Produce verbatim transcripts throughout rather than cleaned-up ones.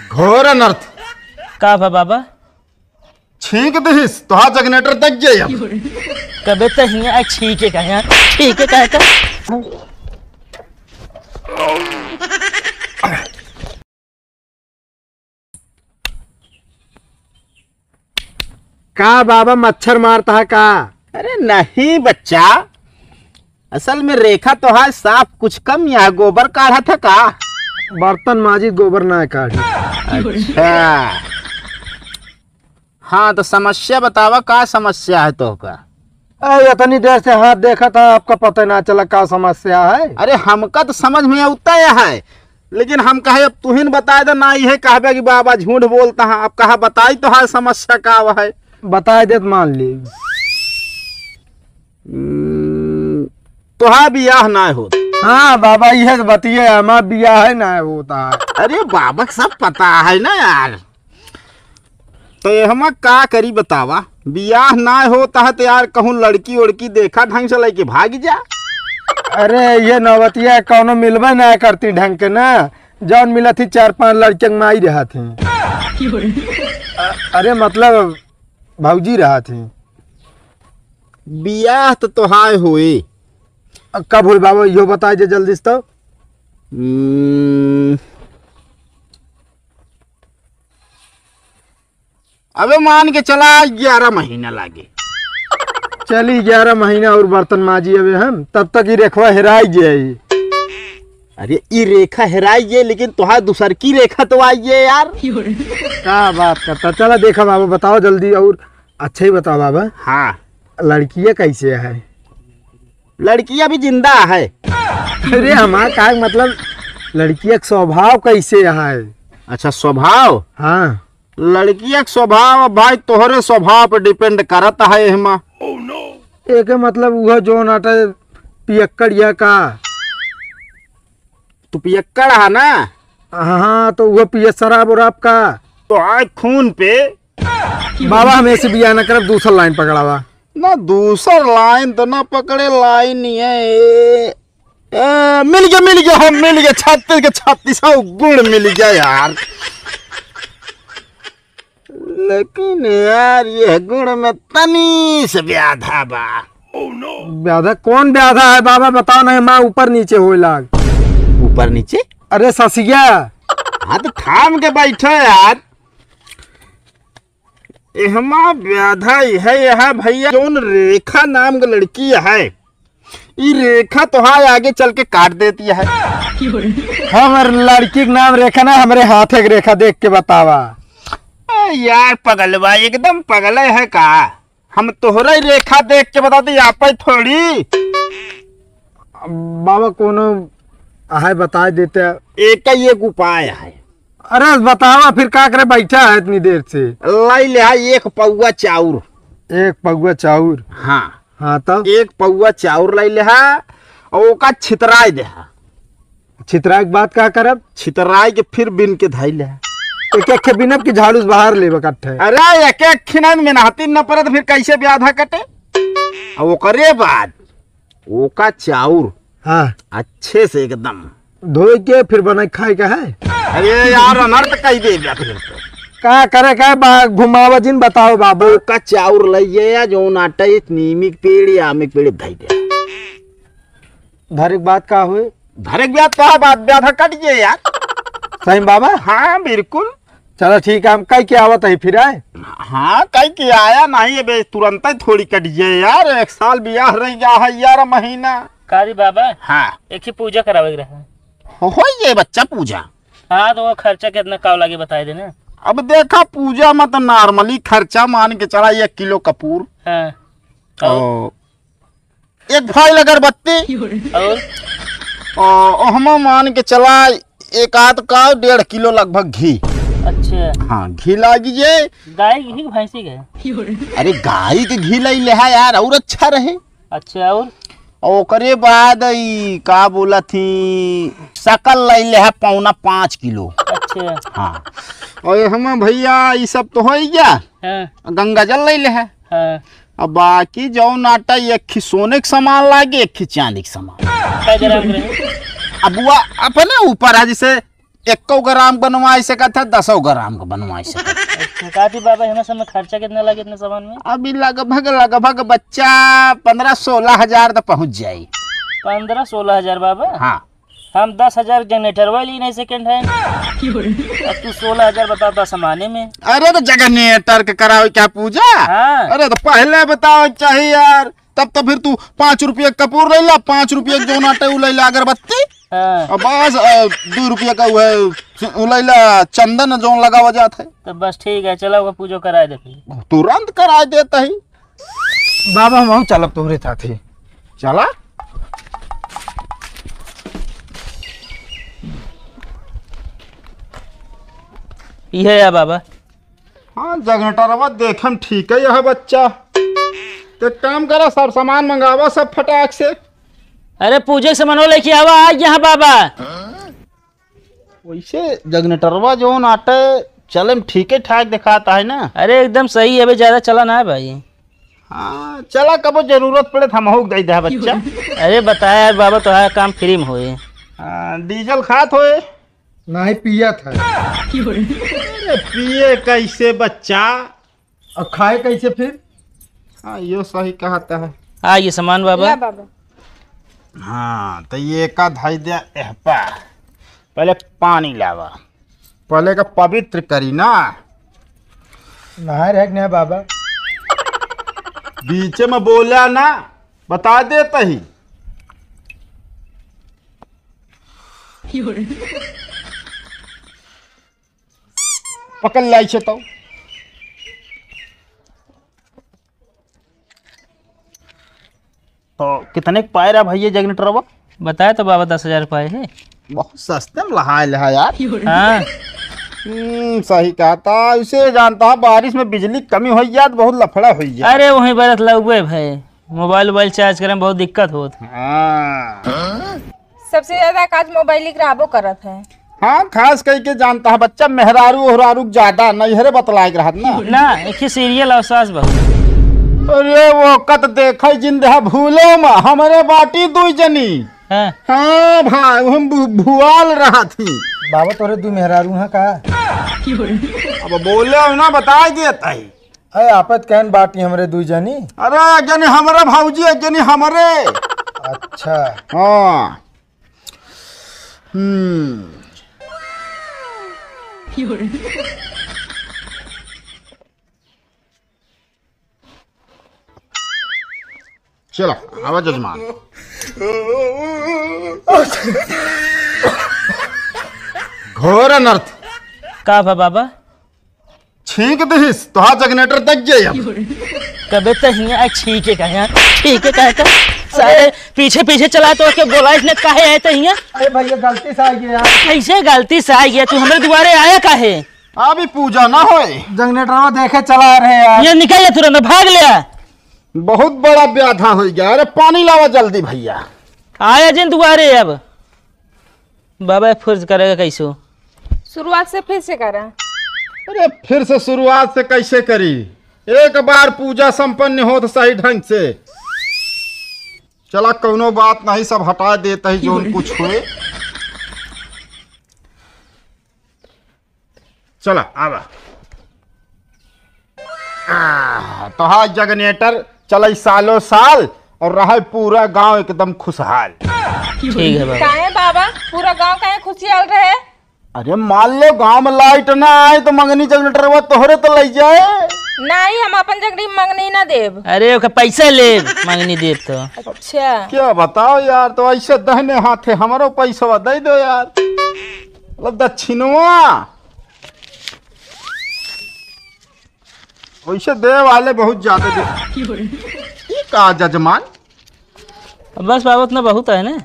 घोर अनर्थ। का बा बाबा? छींक दिहिस, तोहार जनरेटर दग जाई अब। कबे त हियां छींके का, हियां छींके का, का? का बाबा, मच्छर मारत है का? अरे नहीं बच्चा, असल में रेखा तोहार साफ कुछ कम या गोबर काढ़त है का? बर्तन माजी, गोबर ना काढ़ी। अच्छा, हाँ तो समस्या बतावा, का समस्या है तोहका? ए, इतनी देर से हाथ देखत है, आपका पता ना चला का समस्या है? अरे हमका तो समझ में उतना है, लेकिन हम कहे अब तुहिन बताइ दे, ना इहे कहबे कि बाबा झूठ बोलत है। अब कहा बताई तोहार समस्या का है? बताइ देत मान ली। हम्म, तोहार बियाह ना होत। हाँ बाबा, इहे तो बतिये है, हमार बियाह है ना होत है। अरे बाबा, सब पता है ना यार। तो ये हम का करी बतावा, बियाह ना होत है तो यार कहूँ लड़की वड़की देखा ढंग से लइके भाग जा। अरे ये नौबतिया कौनो मिलबे ना करती ढंग के ना, जौन मिलत ही चार पांच लड़के के माई रहत ही। अ-, अरे मतलब भौजी रहत ही। बियाह तो तोहार होए। अ, कब होई बाबा, इहो बताइ दे जल्दी से तो। हम्म, अबे मान के चला ग्यारह महीना लागे। चली ग्यारह महीना और बर्तन माजी अबे हम, तब तक ई रेखवा हेराई जाई। अरे ई रेखा हेराई जाई, लेकिन तोहार दूसर की रेखा तो आई है यार। का बात करता, चला देखा बाबा, बताओ जल्दी और अच्छा ही बताओ बाबा। हाँ। लड़किया कैसे है? लड़किया भी जिंदा है। अरे हमार का मतलब, लड़किया के स्वभाव कैसे है? अच्छा स्वभाव? हाँ। लड़किया के स्वभाव अब भाई तोहरे स्वभाव पे depend करत है एहमा। एके मतलब उहो जौन आटे पियक्कड़ या का? तू पियक्कड़ है ना? हाँ, तो उहो पिए शराब उराब का? तो आए खून पे। बाबा हम ऐसे बियाह न करब, दूसर लाइन पकड़ावा। ना दूसर लाइन तो ना पकड़े, लाइन ही है। ए, ए, मिल गया, मिल गया, हम मिल गया, छत्तीस के छत्तीस गुण मिल गया यार। लेकिन यार, ये गुण में तनी से ब्याधा बा। ब्याधा? कौन ब्याधा है बाबा, बताओ ना, माँ ऊपर नीचे होए लाग। ऊपर नीचे? अरे ससिया। हाँ, तो थाम के बैठो यार। एहमा ब्याधा है, यह भैया, जौन रेखा नाम के लड़की है, ई रेखा तोहार आगे चल के काट देती है। हमर लड़की के नाम रेखा ना, हमरे हाथे के रेखा देख के बतावा। ए यार पगलवा, एकदम पगले है का? हम तोहरे रेखा देख के बताती, आप ही थोड़ी। बाबा कोनो आहे बताइ देते। एक ही एक उपाय है। अरे बतावा फिर का करे, बैठा है इतनी देर से। लाई ले हा एक पौवा चाउर। एक पौवा चाउर? हाँ। हाँ, तब? एक पौवा चाउर लाई ले हा, और ओका छितराए दे हा। छितराए के बाद का करब? छितराए के फिर बिन के धाई ले हा। एक एक खे बिनब कि झाड़ू से बाहर लेब इकट्ठे? अरे, एक एक खिनन में नहाती न परत, फिर कैसे ब्याधा कटे? और ओकरे बाद ओका चाउर हाँ। अच्छे से एकदम धोए के फिर बनाए खाए का है? अरे यार, अनर्थ कही दे बा फिर तो। का करे का बा, घुमावा जिन बताओ बाबू। ओका चाउर लइए या जौन आटा, एक नीमी के पेड़ या आमे के पेड़ धई दे। धरे के बाद का हुए? धरे के बाद का बात, ब्याधा कट गए यार। सही बाबा? हाँ, बिल्कुल। चलो ठीक है, हम कह के आवत है फिर आए। हाँ, कह के आया नहीं, अबे तुरंत ही थोड़ी कट गए यार, एक साल बियाह रह गया है, ग्यारह महीना। का रे बाबा? हाँ। एक ही पूजा करावे के रहा। हो, हो ये बच्चा पूजा। हाँ, तो वो खर्चा कितना का लागे बताए देना। अब देखा, पूजा में तो normally खर्चा मान के चला, एक किलो कपूर। हाँ। और एक फाइल अगरबत्ती। और? और ओहमा मान के चला एक आध का डेढ़ किलो लगभग घी। अच्छा। हाँ, घी लागी जे। गाय के घी कि भैंसी के? अरे गाय के घी लई ले हा यार, और अच्छा रहे। अच्छा, और? और ओकरे बाद ई का बोला थी, सकल लई ले हा पौना पाँच किलो। अच्छा। हाँ। और हम भैया ई सब तो हो ही गया। हाँ। गंगा जल लई ले हा। हाँ। अब बाकी जौन आटा, एक खी सोने के सामान लागे, एक खी चांदी के सामान। कै ग्राम के रहे? अब वो अपने ऊपर है, जैसे एको ग्राम बनवाई सकत है, दसो ग्राम के बनवाई सकत है। अच्छा, का थी बाबा, हमें सब में खर्चा कितना लगे इतने सामान में? अभी लगभग, लगभग बच्चा पन्द्रह सोलह हजार तो पहुँच जाई। पन्द्रह सोलह हजार बाबा? हाँ। हम दस हजार जनरेटर वाली नहीं, second hand। अब तू सोलह हजार बता, दस सामाने में। अरे तो जनरेटर के करावे क्या पूजा? हाँ। अरे तो पहले बतावे चाहिए यार, तब तो फिर तू पाँच रुपया का कपूर ले ला, पाँच रुपया के जौन आटे उ ले ला अगरबत्ती। हाँ। अब बस, अ, दो रुपया का वो है, उ ले ला चंदन जौन लगावा जात है। तो बस ठीक है, चला वो पूजो कराए दे फिर। तुरंत कराए देता ही। बाबा, हम चलब तोहरे साथे। चला। इहे या बाबा। हाँ, जनरेटरवा देखम ठीक है यह बच्चा। तो काम करा, सब सामान मंगावा सब फटाक से। अरे पूजे के सामानो लेके आवा, आ यहाँ बाबा। वैसे जनरेटरवा जौन आटे चले में ठीके ठाक दिखाता है ना? अरे एकदम सही है, अबे ज्यादा चला ना है भाई। हाँ, चला, कबो जरूरत पड़े तो हमहू के दे दे बच्चा। अरे बताया यार बाबा, तोहार काम फ्री में होए। हाँ, डीजल खात होए? नहीं, पियत है। अरे पिए कैसे बच्चा? और खाए कैसे फिर? हाँ, यो सही कहता है। आ ये सामान बाबा। ला बाबा। हाँ, तो ये का धई दे एहपा। पहले पानी लावा, पहले का पवित्र करी ना। नहाए रहे कि नहीं बाबा? बीचे में बोला ना, बता देता ही। पकड़ लाई छे तो। तो कितने के पाए रहा भैया जनरेटरवा? बताए तो बाबा, दस हजार पाए है। बहुत सस्ते में लहाए लहा यार। हाँ। हम्म, सही कहा था। उसे जानता है, बारिश में बिजली कमी हो जात, बहुत लफड़ा हो जात। अरे वहीं बरत लउबे भाई, मोबाइल वोबाइल चार्ज करे में बहुत दिक्कत होत। हाँ। सबसे ज्यादा काज मोबाइल के रहबो करत है। हाँ, खास कई के जानता है बच्चा, मेहरारू ओहरारू ज्यादा नैहरे बतलाए के रहत ना। ना, एक ही सीरियल और सास बहू। अरे वो कत देखे जिंदहा भूलो मा, हमरे बाटी दुई जनी। हाँ। हाँ भाई, हम भु-, भुआल रहत ही। बाबा तोरे दू मेहरारू हैं का? अब बोले हो ना, बताए देत ही। अरे आपत कहन बाटी हमरे दुई जनी। अरे एक जनी हमरे भौजी, एक जनी हमरे। अच्छा। हाँ। हम्म। चलो, आवा जजमान। घोर अनर्थ। का भा बाबा? छींक दिहिस, तोहार जनरेटर दग गया अब। कबे तो हियाँ आ छींके का, हियाँ छींके का, का? सारे पीछे पीछे चला तो के बोला इसने, काहे आए तो हियाँ? अरे भैया, गलती से आ गया यार। कैसे गलती से आ गया? तू हमरे दुआरे आया काहे? अभी पूजा ना होए। जनरेटरवा देखे चला रहे यार। ये निकल जा तुरंत, भाग ले आ। बहुत बड़ा ब्याधा हो गया। अरे पानी लावा जल्दी भैया। आया जिन दुआरे अब। बाबा, फुर्ज करेगा कैसो? शुरुआत से फिर से करा। अरे, फिर से शुरुआत से कैसे करी? एक बार पूजा संपन्न हो तो सही ढंग से। चला, कौनो बात नहीं, सब हटा देता ही, जोन कुछ हुए। चला, आवा। आह, तोहार जनरेटर चलई सालों साल और रहे पूरा गांव एकदम खुशहाल। ठीक है बाबा। काहे बाबा, पूरा गांव काहे खुशहाल रहे? अरे मान लो गांव में लाइट ना आए तो मंगनी जनरेटरवा तोहरे तो लई जाए। नहीं, हम अपन जगड़ी मंगनी ना देब। अरे ओके पैसे लेब, मंगनी देब तो। अच्छा। क्या बताओ यार, तो ऐसे दहने हाथे हमरो पैसवा दे दो यार। मतलब दक्षिणवा। वैसे दे वाले बहुत ज्यादा दे। ये का जजमान? बस बाबा, उतना बहुत है ना।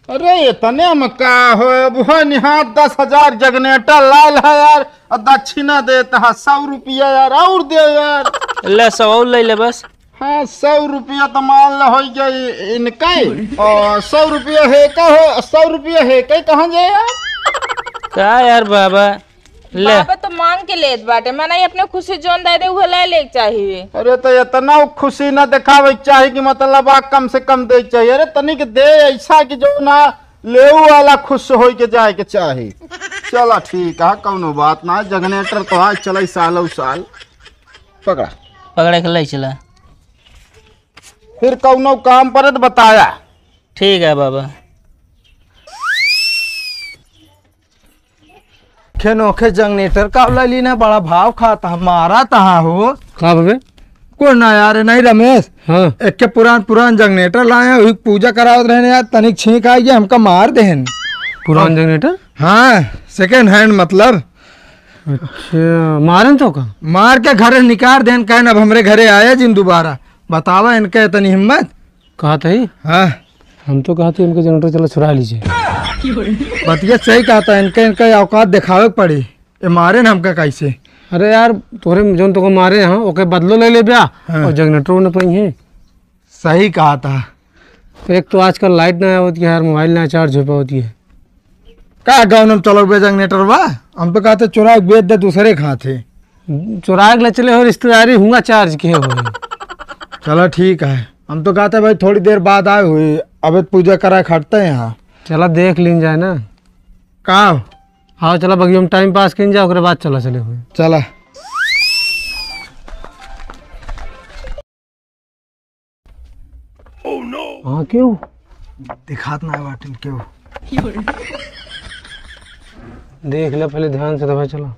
अरे इतने में का हो, अब हो निहार दस हजार जनरेटर लाल है यार, और दक्षिणा देता है सौ रुपया यार, और दे यार। ले, सौ और ले ले बस। हाँ, सौ रुपया तो मान लो हो गई इनका ही। और सौ रुपया है का हो, सौ रुपया है का, कहाँ जाए यार? का यार बाबा, ले। बाबा तो मांग के लेत बाटे, मनई अपने खुशी जौन दे दे, उहे ले लेके चाहिए। अरे, तो इतना खुशी ना देखावे के चाही कि मतलब, आ, कम से कम दे के चाहिए। अरे, तनिक दे ऐसा कि जो ना लेऊ वाला खुश होई के जाए के चाही। चला, ठीक है, कौनो बात ना, जनरेटर तो आज चले सालों साल। पकड़ा। पकड़े के ले चला। फिर कौनो काम पड़े तो बताया। ठीक है बाबा। खेनोखे जनरेटर का लइ लीना, बड़ा भाव खाता, मारा तहा हो। का बे? कोई ना यार, नहीं रमेश। हाँ। एक के पुरान, पुरान जनरेटर लाए हैं, वही पूजा करावत रहने यार, तनिक छींक आई गया, हमका मार देहन। पुरान जनरेटर? हाँ, सेकंड हैंड मतलब। अच्छा, मारन तो का? मार के घरे निकाल देहन, कहन अब हमरे घरे आया जिन दोबारा। बतावा इनके इतनी हिम्मत। कहा था ही? हाँ। हम तो कहा था इनके जनरेटर चला छुड़ा लीजिए। बतिया सही कहा था, इनके, इनका औकात दिखावे के पड़ी। ये मारे न हमका कैसे? अरे यार, तोरे जौन तोको मारे हैं, ओके बदलो ले ले ब्या। हाँ। और जनरेटर न पाई है। सही कहा था। एक तो आजकल लाइट ना आवत है यार, मोबाइल ना चार्ज हो पावत है। का गाँव में चलो बे जनरेटर बा? हम तो कहते चुरा के बेच दे दूसरे खाते। चुरा के ले चले हो रिश्तेदारी, हुआ चार्ज के हो। चलो ठीक है, हम तो कहते भाई थोड़ी देर बाद आए हुई, अबे पूजा करा के हटते हैं यहाँ। चला देख लीन जाए ना। का? हाँ, चला बगियो में टाइम पास कीन जाए, ओकरे बाद चला चले हुए। चला। हाँ, क्यों? दिखात ना बाटिन क्यों? देख ले पहले ध्यान से, तो भाई चला।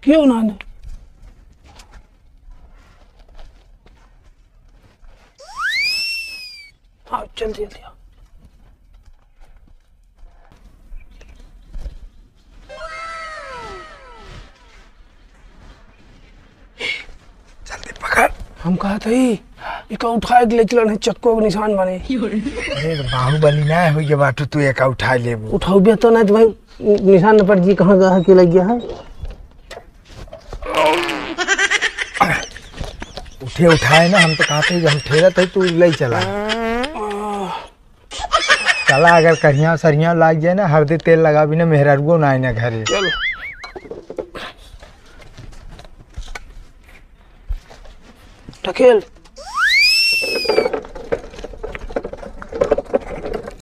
क्यों ना ने? आओ, जल्दी, जल्दी आओ। जल्दी पकड़। हम कहा था ही, इका उठाए के ले चलन है, चक्को के निशान बने। अरे, तो बाहुबली ना होई के बाटू, तू एका उठाए लेबू। उठाऊ बे तो ना तो भाई, निशान न पड़ जी, कहाँ गया है, के लग गया है। उठे उठाए ना, हम तो कहते हैं कि हम ठेलत है, तू ले चला। चला, अगर करिया सरिया लाग जाए ना, हरदी तेल लगा बिना मेहरारुओ ना आए ना घरे। चल। ढकेल।